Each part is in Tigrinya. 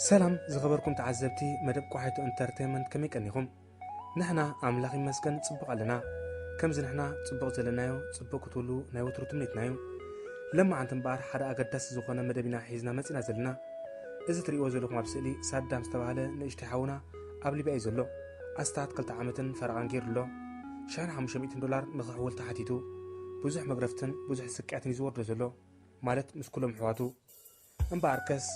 ሰላም ዝኸበርኩም ተዓዘብቲ መደብ ቆሓይቶ ኢንተርቴይንመንት፣ ከመይ ቀኒኹም? ንሕና ኣምላኽ ይመስገን ጽቡቕ ኣለና። ከምዚ ንሕና ጽቡቕ ዘለናዮ ጽቡቕ ክትህሉ ናይ ወትሩ ትምኒትና እዩ። ለማዓንቲ እምበኣር ሓደ ኣገዳሲ ዝኾነ መደብ ኢና ሒዝና መጺና ዘለና። እዚ ትርእይዎ ዘለኹም ኣብ ስእሊ ሳዳም ዝተባህለ ንእሽተይ ሓውና ኣብ ሊብያ እዩ ዘሎ። ኣስታት ክልተ ዓመትን ፈረቓን ገይሩ ኣሎ። ሽሕን ሓሙሽተ ሚእትን ዶላር ንኽሕውል ተሓቲቱ። ብዙሕ መግረፍትን ብዙሕ ስቅያትን እዩ ዝወርዶ ዘሎ፣ ማለት ምስ ኩሎም ኣሕዋቱ። እምበኣርከስ፣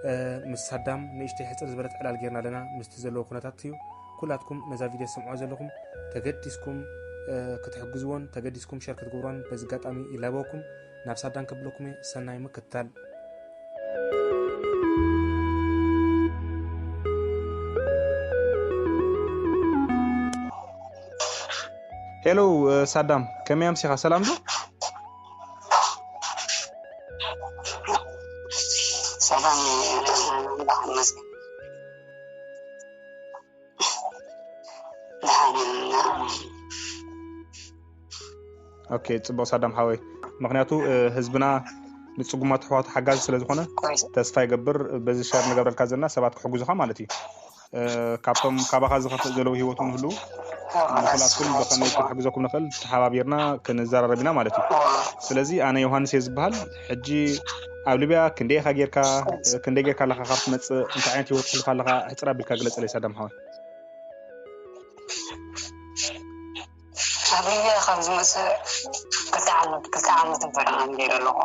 እ፣ ምስ ሳዳም ንእሽተይ ሕጽር ዝበለት ዕላል ጌርና ኣለና፣ ምስቲ ዘለዎ ኩነታት እዩ። ኩላትኩም ነዛ ቪድዮ ትሰምዑዋ ዘለኹም ተገዲስኩም፣ እ፣ ክትሕግዝዎን ተገዲስኩም ሸር ክትገብሮን በዚ ኣጋጣሚ ይላበወኩም። ናብ ሳዳም ከብለኩም እየ። ሰናይ ምክትታል። ሄሎ፣ እ፣ ሳዳም፣ ከመይ ኣምሲኻ? ሰላም ዶ? ሰላም፣ ኣምላኽ ይመስገን። ደሓን ኢና። ኦኬ፣ ጽቡቕ ሳዳም ሓወይ። ምኽንያቱ፣ እ፣ ህዝብና ንጽጉማት ኣሕዋቱ ሓጋዚ ስለ ዝኾነ፣ ተስፋ ይገብር በዚ ሸር ንገብረልካ ዘለና ሰባት ክሕግዙኻ ማለት እዩ። እ፣ ካብቶም ካባኻ ዝኸፍእ ዘለዉ ህይወት እውን ህልው፣ ንኹላትኩም ብኸመይ ክንሕግዘኩም ንኽእል ተሓባቢርና ክንዘራረብ ኢና ማለት እዩ። ስለዚ ኣነ ዮሃንስ እየ ዝበሃል። ሕጂ ኣብ ሊብያ ክንደይ ኢኻ ጌርካ፣ ክንደይ ጌርካ ኣለኻ ካብ ትመጽእ፣ እንታይ ዓይነት ህይወት ተሕልፍ ኣለኻ፣ ሕጽር ኣቢልካ ግለጸለይ ሳዳም ሓወይ። ኣብ ሊብያ ካብ ዝመጽእ ክልተ ዓመት፣ ክልተ ዓመት ፈረቓ ገይረ ኣለኹ።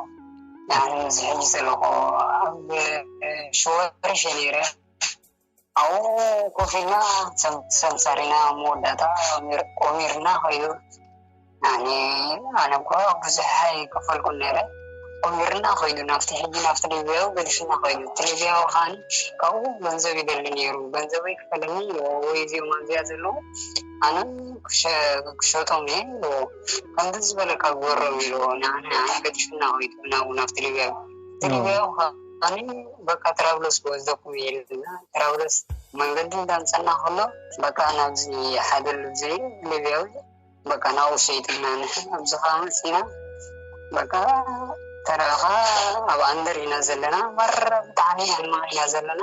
ንዓኒ እዚ ሕጂ ዘለኹ ኣብ ሽወርሽ እየ ነይረ። ኣብኡ ኮፍ ኢልና ሰም-፣ ሰምሳሪና መወዳእታ ቆሚር-፣ ቆሚርና ኸይዱ። ኣነ፣ ኣነ እኮ ብዙሕ ኣይከፈልኩን ነይረ። ቆሚርና ኸይዱ ናብቲ ሕጂ ናብቲ ሊብያዊ ገዲፍና ኸይዱ። እቲ ሊብያዊ ኸዓኒ ካብኡ ገንዘብ ይደሊ ነይሩ። ገንዘበይ ክፈለኒ ኢልዎ፣ ወይ እዚኦም ኣብዚኣ ዘለዉ ኣነ ክሸ-፣ ክሸጦም እየ ኢልዎ። ከምዚ ዝበለካ ግበሮም ኢልዎ። ንዓና፣ ንዓና ገዲፍና ኸይዱ ናብኡ ናብቲ ሊብያዊ። እቲ ሊብያዊ ኸዓኒ በቃ ትራብሎስ ክወስደኩም እየ ኢሉና። ትራብሎስ መንገዲ እንዳምጸና ከሎ በቃ ናብዚ ሓደ ልብዚ ሊብያዊ በቃ ናብኡ ሸይጥና ንሕና ኣብዚ ኸዓ መጺና በቃ ተረኻ ኣብ ኣንደር ኢና ዘለና። መረ ብጣዕሚ ሕማቕ ኢና ዘለና።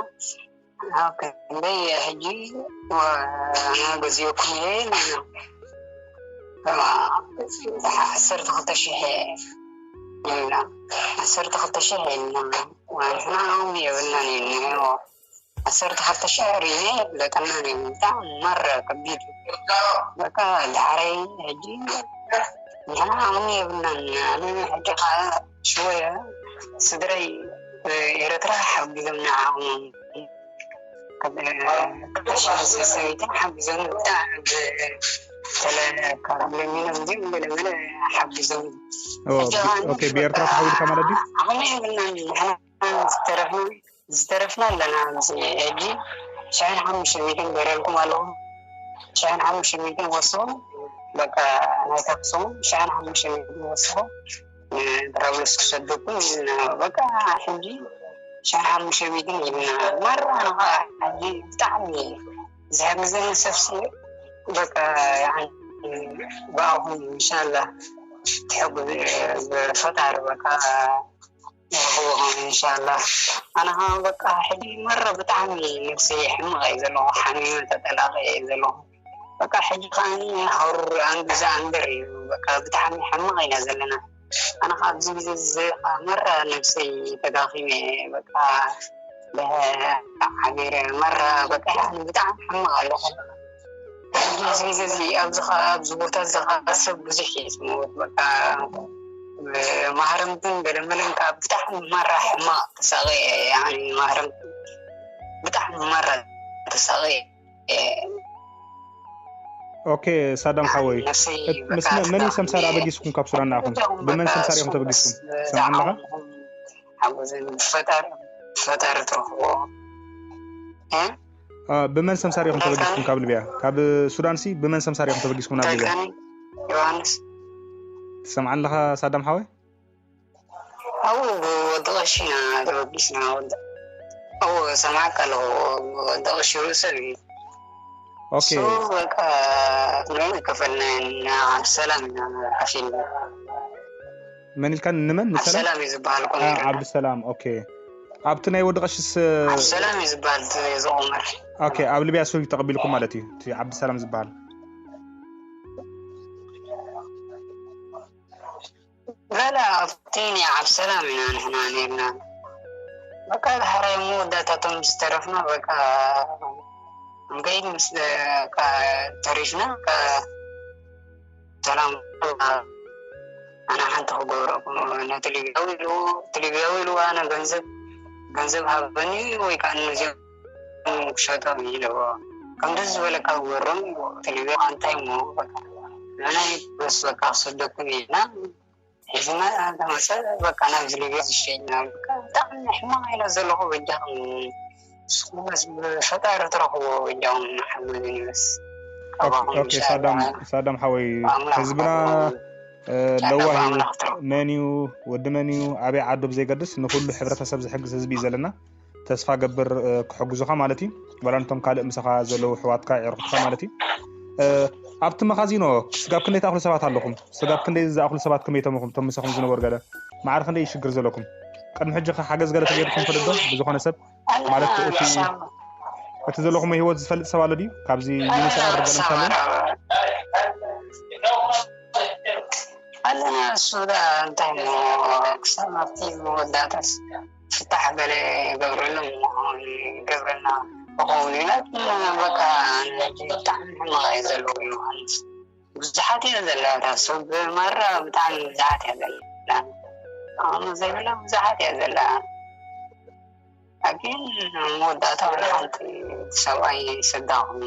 ኣብ ክንደይ ሕጂ ኣነ ገዚኦኩም እየ ኢልና። ዓሰርተ ክልተ ሽሕ ኢልና። ዓሰርተ ክልተ ሽሕ ኢልና። ንሕና እውን የብልናን እዩ እኒኦ። ዓሰርተ ክልተ ሽሕ ርኢና ኣይፍለጠናን እዩ። ብጣዕሚ መረ ከቢድ እዩ። በቃ ዳሕረይ ሕጂ ንሕና ዓቕሚ የብልናን። ኣነ ሕጂ ከዓ ሽወያ ስድረይ ኤረትራ ሓጊዞም ንዓቕሞም ሰበይትን ሓጊዞም ብጣዕሚ ተለካ ለሚኖም እንዲም ገለመለ ሓጊዞም። ኦ፣ ኦኬ፣ ብኤርትራ ተሓዊልካ ማለት ድዩ? ዓቕሚ የብልናን ንሕና ዝተረፍና ዝተረፍና ኣለና። ኣብዚ ሕጂ ሽሕን ሓሙሽተ ሚእትን ገይረልኩም ኣለኹ። ሽሕን ሓሙሽተ ሚእትን ወስኹ፣ በቃ ናይ ታክስኹም ሽሕን ሓሙሽተ ሚእትን ወስኹ፣ ንብራብሎስ ክሰደኩም ኢልና። በቃ ሕጂ ሽሕን ሓሙሽተ ሚእትን ኢልና። መራ ሕጂ ብጣዕሚ ዝሕግዘኒ ሰብሲ በቃ ያኒ ብኣኹም ኢንሻላህ ትሕግዙ ብፈጣሪ በቃ ንረኽቦ ኾነ ኢንሻላህ። ኣነ ኸዓ በቃ ሕጂ መረ ብጣዕሚ ነብሰይ ሕማቕ እየ ዘለኹ፣ ሓሚመ ተጠላቒ እየ ዘለኹ። በቃ ሕጂ ኸዓኒ ሃሩር ኣንዱ ዝኣንበር እዩ። በቃ ብጣዕሚ ሕማቕ ኢና ዘለና። ኣነ ኸዓ ኣብዚ ግዜ እዚ ኸዓ መረ ነብሰይ ተዳኺመ እየ። በቃ ብሓቢረ መረ በቃ ያኒ ብጣዕሚ ሕማቕ ኣለኹ። ኣብዚ ግዜ እዚ ኣብዚ ኸዓ ኣብዚ ቦታ እዚ ኸዓ ሰብ ብዙሕ እዩ ዝመውት። በቃ ማህረምትን ገለመለን ከዓ ብጣዕሚ ማራ ሕማቕ ተሳቒ እየ። ያኒ ማህረምትን ብጣዕሚ ማራ ተሳቒ እየ። ኦኬ ሳዳም ሓወይ፣ ነፍሰይ እት- ምስ በቃ መ- መን እዩ ብጣዕሚ ሰምሳር ኣበጊስኩም ካብ ሱዳን ንኣኹም? እቶም ብመን በቃ ሰምሳር ኢኹም ተበጊስኩም? ዝሓ- ሰምዓለኻ? ሓጎስን ፈጣሪ ፈጣሪ ትረኽቦ እ? አ፣ ብመን ሰምሳር ኢኹም ተበጊስኩም ካብ ሊብያ? ካብ ሱዳን ሲ ብመን ሰምሳር ኢኹም ተበጊስኩም ናብ ሊብያ? ዳይካኒ ዮሃንስ ትሰምዓለኻ ሳዳም ሓወይ? ኣብኡ ብወዲ ቀሺ ኢና ተበጊስና። ወዲ ኣብኡ ሰማዕካ ኣለኹ። ወዲ ቀሺ ርእሰ እዩ። ኦኬ So በቃ ንዑ ከፈልናዮ ኢና፣ ዓብዲ ሰላም ኢና ሓፊልና። መን ኢልካ? ንመን? ዓብዲ ንሰላም? ሰላም እዩ ዝበሃል አ፣ ቆሚሩ። ዓብዲ ሰላም። ኦኬ ኣብቲ ናይ ወዲ ቀሽስ ሰላም እዩ ዝበሃል። ዝቆመር ኦኬ፣ ኣብ ሊብያ ሱሪ ተቐቢልኩም ማለት እዩ። እቲ ዓብዲ ሰላም ዝበሃል ገለ ኣብቲ ናይ ዓብ ሰላም ኢና ንሕና ነርና። በቃ ድሕራይ መወዳእታቶም ዝተረፍና በቃ ንከይድ ምስ ተሪፍና ሰላም ኣነ ሓንቲ ክገብረኩም ነቲ ሊብያዊ ኢሉ እቲ ሊብያዊ ኢሉ ኣነ ገንዘብ ገንዘብ ሃበኒ ወይ ከዓ ነዚኦም ክሸጦም ኢልዎ ከምዚ ዝበለካ ግበሮም እቲ ሊብያ እንታይ ሞ ንሕና በስ በቃ ክሰደኩም ኢልና ሒዝና ተመፀ በቃ ናብዚ ሊብያ ዝሸይና ብጣዕሚ ሕማቕ ኢለ ዘለኹ በጃኹም ንስኹም በስ ብፈጣሪ ትረኽቦ በጃኹም ሓግዙኒ በስ ካባኹም ኦኬ ሳዳም ሳዳም ሓወይ ህዝብና ለዋህ እዩ። መን እዩ ወዲ መን እዩ ኣበይ ዓዱ ብዘይገድስ ንኩሉ ሕብረተሰብ ዝሕግዝ ህዝቢ እዩ ዘለና። ተስፋ ገብር ክሕግዙኻ ማለት እዩ። ዋላ ነቶም ካልእ ምሳኻ ዘለዉ ኣሕዋትካ የዕርኹትካ ማለት እዩ። ኣብቲ መኻዚኖ ስጋብ ክንደይ ትኣኽሉ ሰባት ኣለኹም? ስጋብ ክንደይ ዝኣኽሉ ሰባት ከመይ ተምኹም እቶም ምሳኹም ዝነበሩ ገለ ማዕረ ክንደይ ሽግር ዘለኩም? ቅድሚ ሕጂ ከ ሓገዝ ገለ ተገይርኩም ፈልጥ ዶ? ብዝኾነ ሰብ ማለት እቲ እቲ ዘለኹም ህይወት ዝፈልጥ ሰብ ኣሎ ድዩ? ካብዚ ዩኒስኣር ገለ ምሳለ ኣለና እሱ ዳ እንታይ ሞ ክሳብ ኣብቲ መወዳእታስ ፍታሕ ገለ ገብረሎም ምዃን ገብረና ክኸውን ኢና በቃ ብጣዕሚ ሕማቕ እዩ ዘለዎ ዮሃንስ ብዙሓት እየ ዘለዋ እታ ሰብ ማራ ብጣዕሚ ብዙሓት እየ ዘለዋ ኣነ ዘይብላ ብዙሓት እየ ዘለዋ ግን መወዳእታ ወላ ሓንቲ ሰብኣይ ይሰዳኹም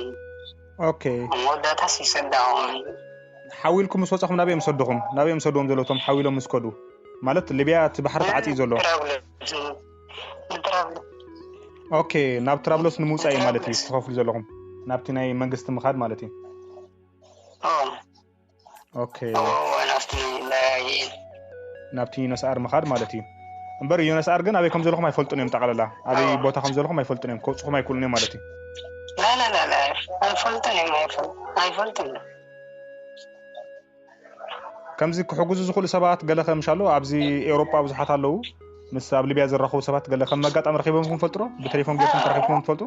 ኦኬ መወዳእታስ ይሰዳኹም ሓዊልኩም ምስ ወፃኹም ናበይ ምስ ወድኹም ናበይ ምስ ወድዎም ዘለቶም ሓዊሎም ምስ ከዱ ማለት ሊብያ እቲ ባሕሪ ተዓፅዩ ዘሎ ኦኬ ናብ ትራብሎስ ንምውፃእ እዩ ማለት እዩ ትኸፍሉ ዘለኹም ናብቲ ናይ መንግስቲ ምኻድ ማለት እዩ ኦኬ ናብቲ ዩነስኣር ምኻድ ማለት እዩ እምበር ዩነስኣር ግን ኣበይ ከም ዘለኹም ኣይፈልጡን እዮም ጠቕላላ ኣበይ ቦታ ከም ዘለኹም ኣይፈልጡን እዮም ከውፅኹም ኣይክእሉን እዮም ማለት እዩ ኣይፈልጡን እዮም ኣይፈልጡን ከምዚ ክሕግዙ ዝኽእሉ ሰባት ገለ ከምሻሎ ኣብዚ ኤውሮጳ ብዙሓት ኣለዉ ምስ ኣብ ሊብያ ዝራኸቡ ሰባት ገለ ከም መጋጣሚ ረኺቦምኩም ፈልጡ ዶ ብቴሌፎን ጌርኩም ተረኺብኩም ትፈልጡ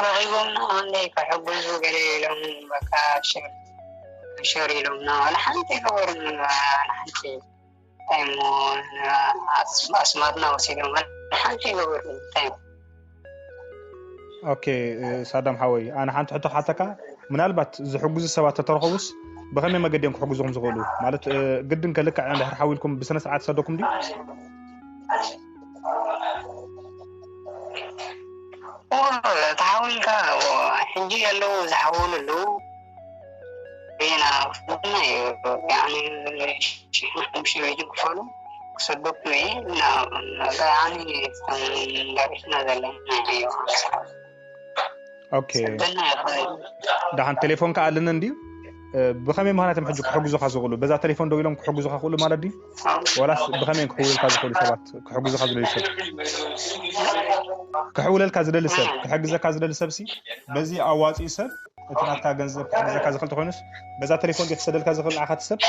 ረኺቦምና ክንደይ ክሕግዙ ገለ ኢሎም በቃ ሸር ኢሎምና ዋላ ሓንቲ ይገበሩና ሓንቲ ኣስማትና ወሲዶም ሓንቲ ይገበሩ እንታይ ኦኬ ሳዳም ሓወይ ኣነ ሓንቲ ሕቶ ክሓተካ ምናልባት ዝሕግዙ ሰባት ተተረኸቡስ ብኸመይ መገዲ እዮም ክሕግዙኹም ዝኽእሉ ማለት ግድን ከልክዕ እዮም ድሕር ሓዊልኩም ብስነ ስርዓት ሰደኩም ድዩ ተሓዊልካ ሕጂ ኣለዉ ዝሓወሉ ኣለዉ ዜና ክፍለና እዩ ሓሙሽተ ክፈሉ ክሰደኩም እዩ ዳሪስና ዘለና ኦኬ ደሓን ቴሌፎን ከኣ ኣለኒ እንድዩ ብኸመይ ምኽንያት እዮም ሕጂ ክሕግዙኻ ዝኽእሉ በዛ ቴሌፎን ደው ኢሎም ክሕግዙኻ ክእሉ ማለት ድዩ ወላስ ብኸመይ ክሕውለልካ ዝኽእሉ ሰባት ክሕግዙኻ ዝደሊ ሰብ ክሕውለልካ ዝደሊ ሰብ ክሕግዘካ ዝደሊ ሰብ ሲ በዚ ኣዋፂኡ ሰብ እቲ ናትካ ገንዘብ ክሕግዘካ ዝኽእል ተኮይኑስ በዛ ቴሌፎን ክሰደልካ ዝኽእል ንዓኻ ትሰብ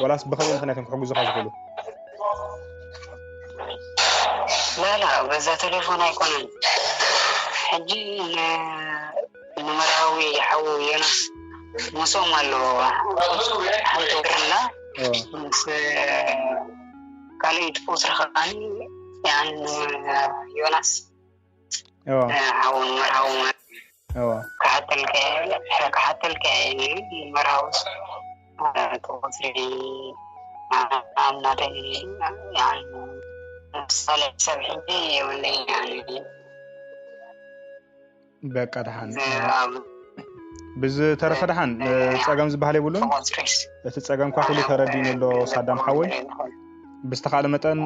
ወላስ ብኸመይ ምኽንያት እዮም ክሕግዙኻ ዝኽእሉ ላላ በዛ ቴሌፎን ኣይኮነን ሕጂ ንመርሃዊ ሓዉ ዮናስ ምስኦም ኣለዎ ሓንቲ ወርና ምስ ካልኣይቲ ቁፅሪ ከዓኒ ዮናስ ሓዉ ንመርሃዊ ክሓተልካ ክሓተልካ መርሃዊ ቁፅሪ ኣብ ናተይ ምሳሌ ሰብ ሕጂ የብለይ በቃ ደሓን ብዝተረፈ ደሓን ፀገም ዝበሃል የብሉን እቲ ፀገምካ ኩሉ ተረዲኒ ኣሎ ሳዳም ሓወይ ብዝተኻእለ መጠን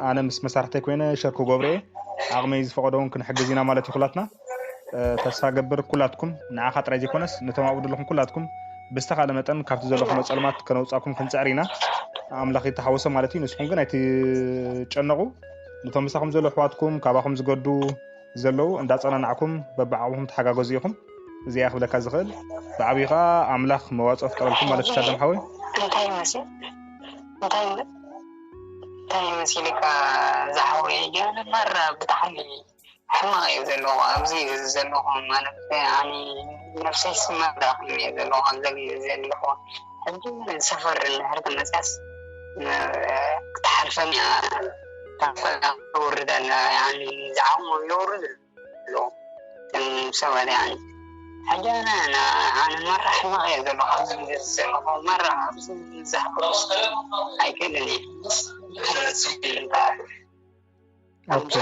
ኣነ ምስ መሳርሕተይ ኮይነ ሸር ክገብሮ እየ ዓቕመይ ዝፈቐዶ እውን ክንሕግዝ ኢና ማለት እዩ ኩላትና ተስፋ ገብር ኩላትኩም ንዓኻ ጥራይ ዘይኮነስ ነቶም ኣብኡ ዘለኹም ኩላትኩም ብዝተኻእለ መጠን ካብቲ ዘለኹም ፀልማት ከነውፃኩም ክንፅዕር ኢና ኣምላኽ ይተሓወሶ ማለት እዩ ንስኹም ግን ኣይትጨነቑ ነቶም ምሳኹም ዘሎ ኣሕዋትኩም ካባኹም ዝገዱ ዘለዉ እንዳፀናናዕኩም በብዓቕምኹም ተሓጋገዙ ኢኹም እዚኣ ክብለካ ዝኽእል ብዓብዩ ከዓ ኣምላኽ መዋፅኦ ፍጠረልኩም ማለት ሳዳም ሓወይ እንታይ ይመስል እንታይ እንታይ መሲልካ ዝሓወየ? ገለ ማራ ብጣዕሚ ሕማቕ እዩ ዘለዎ ኣብዚ እዩ ዘለኹ። ማለት ኣነ ነብሰይ ስማዳ እየ ዘለኹ ኣብዚ ዘለኹ። ሕጂ ሰፈር እንድሕር ተመፅያስ ክትሓልፈን እያ። ታፈላ ትወርድ ኣላ። ያኒ ዝዓቕሙ የውርድ ኣለዉ። እቶም ሰባት ያኒ ሕጂ ኣነ ኣነ ኣነ ማራ ሕማቕ እየ ዘለኹ ኣብዚ ግዜ ዘለኹ። ማራ ኣብዚ ዝሓወየ ኣይክእልን እየ። ሓደ ሰብ ይበሃል። ኦኬ።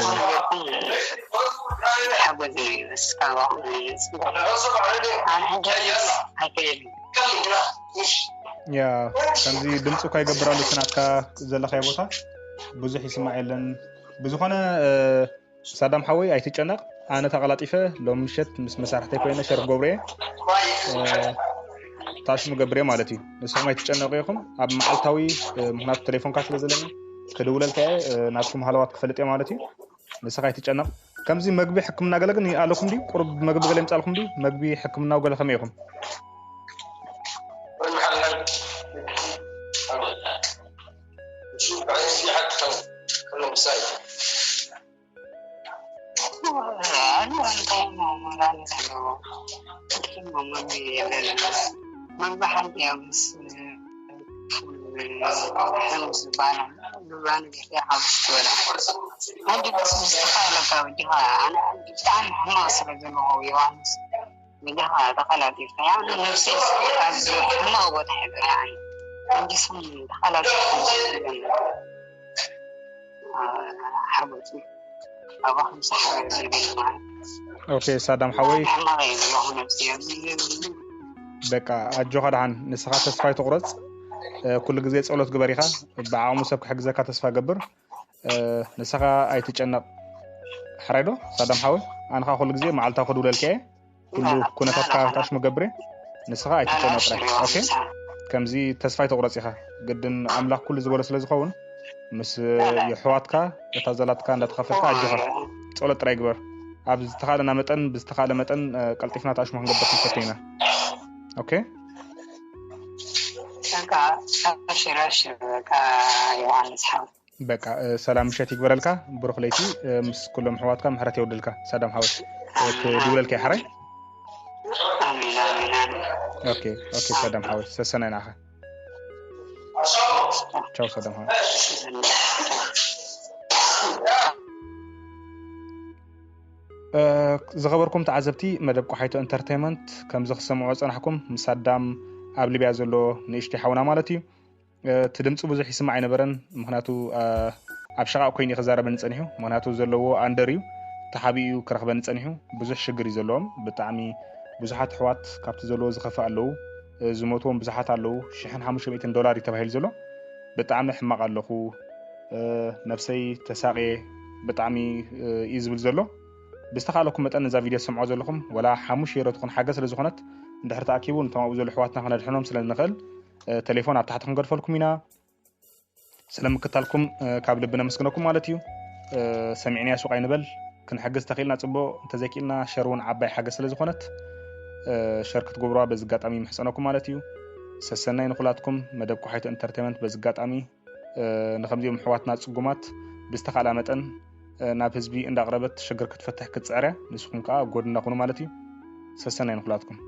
ያ ከምዚ ድምፂ እኳ ይገብር ኣሎ እቲ ናትካ ዘለኻዮ ቦታ ብዙሕ ይስማዕ የለን። ብዝኾነ ሳዳም ሓወይ ኣይትጨነቕ። ኣነ ተቐላጢፈ ሎም ምሸት ምስ መሳርሕተይ ኮይነ ሸርፍ ገብርየ ታሽሙ ገብርየ ማለት እዩ። ንስኹም ኣይትጨነቑ ኢኹም ኣብ መዓልታዊ ምክንያቱ ቴሌፎንካ ስለ ዘለኒ ክድውለልካ እየ። ናትኩም ሃለዋት ክፈልጥ እየ ማለት እዩ። ንስኻ ኣይትጨነቕ። ከምዚ መግቢ ሕክምና ገለ ግን ኣለኩም ድዩ? ቁሩብ መግቢ ገለ ይምጻልኩም ድዩ? መግቢ ሕክምናው ገለ ከመይ ኢኹም? መግቢ ሓንቲ እያ ምስ ሓሙስ ባና ብባኒ ገፊያ ሓሙስ ትበላ። ሕጂ በስ ምስ ተኻእለካ ወዲኻ ኣነ ሕጂ ብጣዕሚ ሕማቕ ስለ ዘለኹ ዮሃንስ ወዲኻ ተቐላጢፍካ ያው ነብሰይ ኣብዚ ሕማቕ ቦታ ሕዚ ያኒ ሕጂ ስም ተቐላጢፍካ ሓጎስ ኣባኹም ሰሓ ዝብል ማለት ኦኬ ሳዳም ሓወይ ሕማቕ እዩ ዘለኹ ነብሰይ ኣብዚ በቃ ኣጆኻ ደሓን ንስኻ ተስፋ ኣይትቑረፅ። ኩሉ ግዜ ጸሎት ግበር ኢኻ። ብዓቕሙ ሰብ ክሕግዘካ ተስፋ ገብር። ንስኻ ኣይትጨነቕ። ሕራይ ዶ ሳዳም ሓወይ? ኣነ ኸዓ ኩሉ ግዜ መዓልታዊ ክድውለልካ እየ። ኩሉ ኩነታትካ ታሽሙ ገብር እየ። ንስኻ ኣይትጨነቕ ጥራይ። ኦኬ? ከምዚ ተስፋ ኣይትቑረጽ ኢኻ። ግድን ኣምላኽ ኩሉ ዝበሎ ስለ ዝኸውን ምስ የሕዋትካ እታ ዘላትካ እንዳተኻፈልካ ኣጆኻ። ጸሎት ጥራይ ግበር። ኣብ ዝተኻእለና መጠን ብዝተኻእለ መጠን ቀልጢፍና ታሽሙ ክንገብር ክንፈትን ኢና። ኦኬ? በቃ ኣብሽር ኣብሽር በቃ ዮሃንስ ሓው። በቃ ሰላም ምሸት ይግበረልካ። ብሩኽ ለይቲ ምስ ኩሎም ኣሕዋትካ ምሕረት የውርደልካ። ሳዳም ሓወይ ክድውለልካ እየ ሓራይ። ኣሜን ኣሜን ኣሜን። ኦኬ ኦኬ ሳዳም ሓወይ ሰሰናይ ንዓኻ። ቻው ሳዳም ሓወይ። ዝኸበርኩም ተዓዘብቲ መደብ ቆሓይቶ ኢንተርቴይመንት ከምዚ ክሰምዖ ዝጸናሕኩም ምስ ሳዳም ኣብ ሊብያ ዘሎ ንእሽተይ ሓውና ማለት እዩ። እቲ ድምፂ ብዙሕ ይስማዕ ኣይነበረን። ምክንያቱ ኣብ ሸቓቕ ኮይኑ እዩ ክዛረበኒ ፀኒሑ። ምክንያቱ ዘለዎ ኣንደር እዩ ተሓቢኡ ክረክበኒ ፀኒሑ። ብዙሕ ሽግር እዩ ዘለዎም። ብጣዕሚ ብዙሓት ኣሕዋት ካብቲ ዘለዎ ዝኸፍእ ኣለዉ። ዝሞትዎም ብዙሓት ኣለዉ። ሽሕን ሓሙሽተ ሚእትን ዶላር እዩ ተባሂሉ ዘሎ። ብጣዕሚ ሕማቕ ኣለኹ። ነብሰይ ተሳቕየ ብጣዕሚ እዩ ዝብል ዘሎ። ብዝተኻእለኩም መጠን ነዛ ቪድዮ ዝሰምዖ ዘለኹም ወላ ሓሙሽ ዩሮ ትኹን ሓገዝ ስለ ዝኾነት እንድሕር ተኣኪቡ ነቶም ኣብኡ ዘለዉ ኣሕዋትና ክነድሕኖም ስለ ንኽእል ቴሌፎን ኣብ ታሕቲ ክንገድፈልኩም ኢና። ስለ ምክታልኩም ካብ ልቢ ነመስግነኩም ማለት እዩ። ሰሚዕናያ ሱቕ ኣይንበል። ክንሕግዝ ተኽኢልና ጽቡቕ፣ እንተዘይክኢልና ሸር እውን ዓባይ ሓገዝ ስለ ዝኾነት ሸር ክትገብሩዋ በዚ ኣጋጣሚ ይምሕጸነኩም ማለት እዩ። ሰሰናይ ንኹላትኩም። መደብ ቆሓይቶ ኢንተርቴይመንት በዚ ኣጋጣሚ ንከምዚኦም ኣሕዋትና ጽጉማት ብዝተኻእላ መጠን ናብ ህዝቢ እንዳቕረበት ሽግር ክትፈትሕ ክትጽዕር እያ። ንስኹም ከኣ ኣብ ጎድና ኩኑ ማለት እዩ። ሰሰናይ ንኹላትኩም።